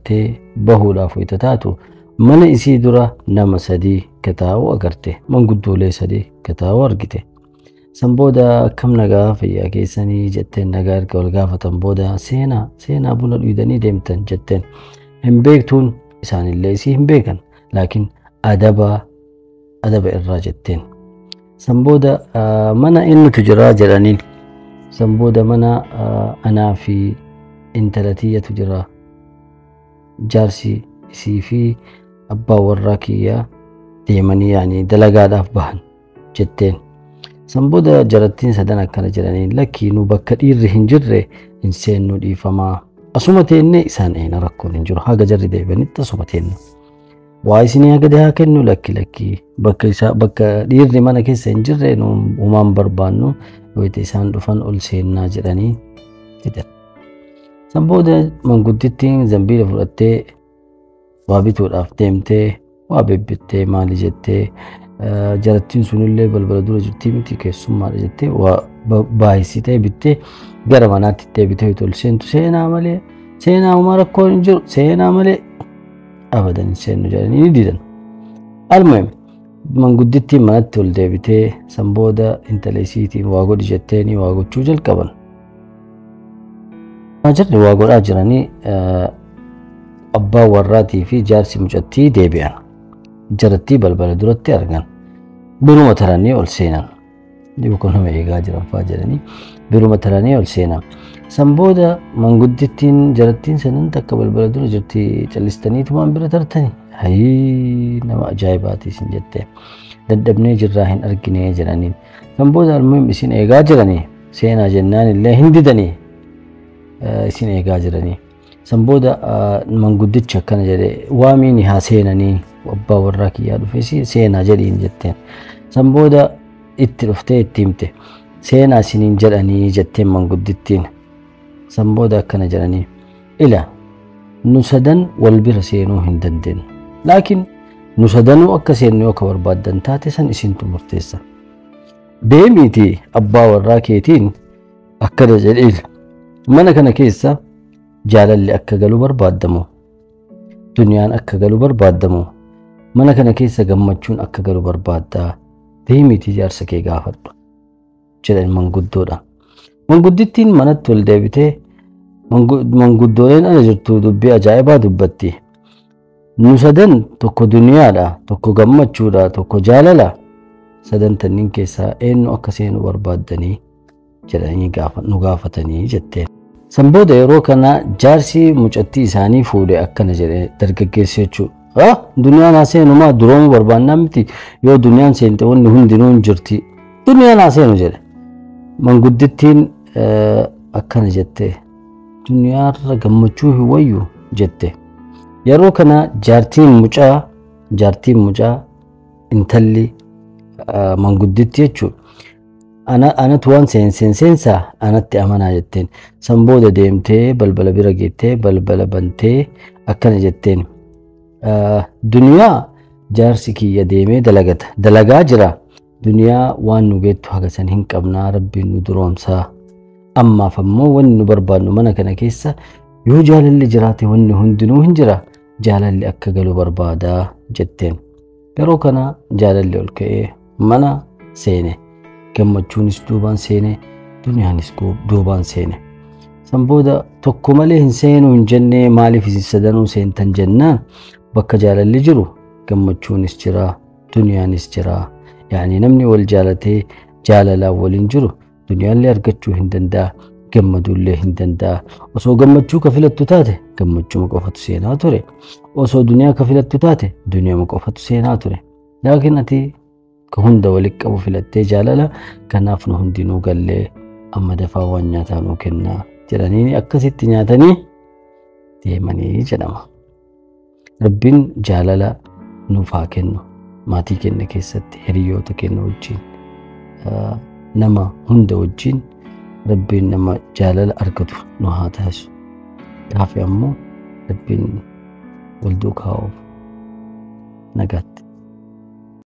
galtee bahuudhaaf wayita taatu mana isii dura nama sadii kataa'u agarte, manguddoolee sadii kataa'u argite. San booda akkam nagaa fayyaa keessanii jetteen. Nagaa erga wal gaafatan booda seenaa seenaa buna dhuydanii deemtan jetteen. Hin beektuun, isaanillee isii hin beekan, laakiin adaba adaba irraa jetteen. San booda mana eenyutu jira jedhaniin. San booda mana anaa fi intala tiyyatu jira. Jaarsi isii fi abbaa warraa kiyyaa deemanii yaani dalagaadhaaf bahan jetteen. San booda jarattiin sadan akkana jedhaniin, lakkii nu bakka dhiirri hin jirre hin seennu, dhiifamaa. Asuma teenne isaan eena, rakkoon hin jiru, haga jarri deebi'anitti asuma teenna. Waa isinii haga haa kennu, lakki lakki, bakka isaa bakka dhiirri mana keessa hin jirre nu uumaan barbaannu, wayita isaan dhufan ol seennaa jedhanii jedhan. San booda manguddittiin zambiila fudhattee waa bituudhaaf deemtee waa bibbittee maali jettee, jarattiin sunillee balbala dura jirtii miti, keessummaadha jettee waa baay'isitee bittee gara manaatti deebitee ol seentu, seenaa malee, seenaa, uumaa rakkoon hin jiru, seenaa malee abadan hin seennu jedhanii ni didan. Almuhim manguddittiin manatti ol deebitee san booda intala isiitiin waa godhi jetteeni waa gochuu jalqaban. Jarri waa godhaa jiranii abbaan warraatii fi jaarsi mucattii deebi'an. Jarattii balbala duratti argan. Biruma taranii ol seenan. Dhibba nama eegaa jiran fa'aa jedhanii biruma taranii ol seenan. San booda manguddittiin jarattiin sanan takka balbala dura jirti callistaniitumaan bira tartani. Hayii, nama ajaa'ibaati isin jette. Dadhabnee jirraa hin argine jedhaniin. San booda almuhim isin eegaa jiranii seenaa jennaan illee hin didanii isin eegaa jiranii. San booda manguddichi akkana jedhe, waamiin haa seenanii, abbaa warraa kiyyaa dhufes seenaa jedhiin jetteen. San booda itti dhuftee itti himte. Seenaa isiniin jedhanii jetteen manguddittiin. San booda akkana jedhanii, ila nu sadan wal bira seenuu hin dandeenyu. Laakiin nu sadanuu akka seennu yoo ka barbaaddan taate san isintu murteessa. Deemiitii abbaa warraa keetiin akkana jedhiin, mana kana keessa jaalalli akka galu barbaaddamu, duniyaan akka galu barbaaddamu, mana kana keessa gammachuun akka galu barbaaddaa, deemiitii jaarsa kee gaafadhu jedhan manguddoodha. Manguddittiin manatti ol deebitee manguddooleen ala jirtu dubbii ajaa'ibaa dubbatti. Nu sadan tokko duniyaadha, tokko gammachuudha, tokko jaalala. Sadan tanniin keessaa eenyu akka seenu barbaaddanii jedhanii nu gaafatanii jetteen. San booda yeroo kana jaarsi mucattii isaanii fuudhe akkana jedhe, dargaggeessi jechuudha. Ah, duniyaan haa seenu, maa duroomuu barbaannaa miti, yoo duniyaan seente wanni hundinuu hin jirti. Duniyaan haa seenu jedhe. Manguddittiin akkana jette, duniyaarra gammachuu hin wayyu jette. Yeroo kana jaartiin mucaa intalli mangudditti jechuudha. Anatu waan seensen seensaa, anatti amanaa jetteen. San booda deemtee balbala bira geettee balbala bantee akkana jetteen. Duniyaa, jaarsi kiyya deemee dalagata. Dalagaa jira. Duniyaa waan nu geettu haga san hin qabnaa, rabbiin nu duroomsaa. Ammaaf ammoo wanni nu barbaannu mana kana keessa yoo jaalalli jiraate wanni hundinuu hin jira. Jaalalli akka galu barbaadaa jetteen. Yeroo kana jaalalli ol ka'ee mana seene. Gammachuunis duubaan seene, duniyaanis duubaan seene. San booda tokko malee hin seenuu hin jennee, maaliif isin sadanuu seentan jennaan, bakka jaalalli jiru gammachuunis jira, duniyaanis jira. Yaani namni wal jaalatee jaalalaan waliin jiru duniyaallee argachuu hin danda'a, gammaduullee hin danda'a. Osoo gammachuu ka filattu taate gammachuma qofatu seenaa ture. Osoo duniyaa ka filattu taate duniyaama qofatu seenaa ture. Laakiin ati ka hunda walitti qabu filattee jaalala, kanaaf nu hundinuu gallee amma dafaa waan nyaataa nuu kennaa jedhanii akkasitti nyaatanii deemanii jedhama. Rabbiin jaalala nuuf haa kennu, maatii keenya keessatti, hiriyoota keenya wajjin, nama hunda wajjin Rabbiin nama jaalala argatu nu haa taasisu. Gaafi ammoo Rabbiin wal duukaa oofu. Nagaatti.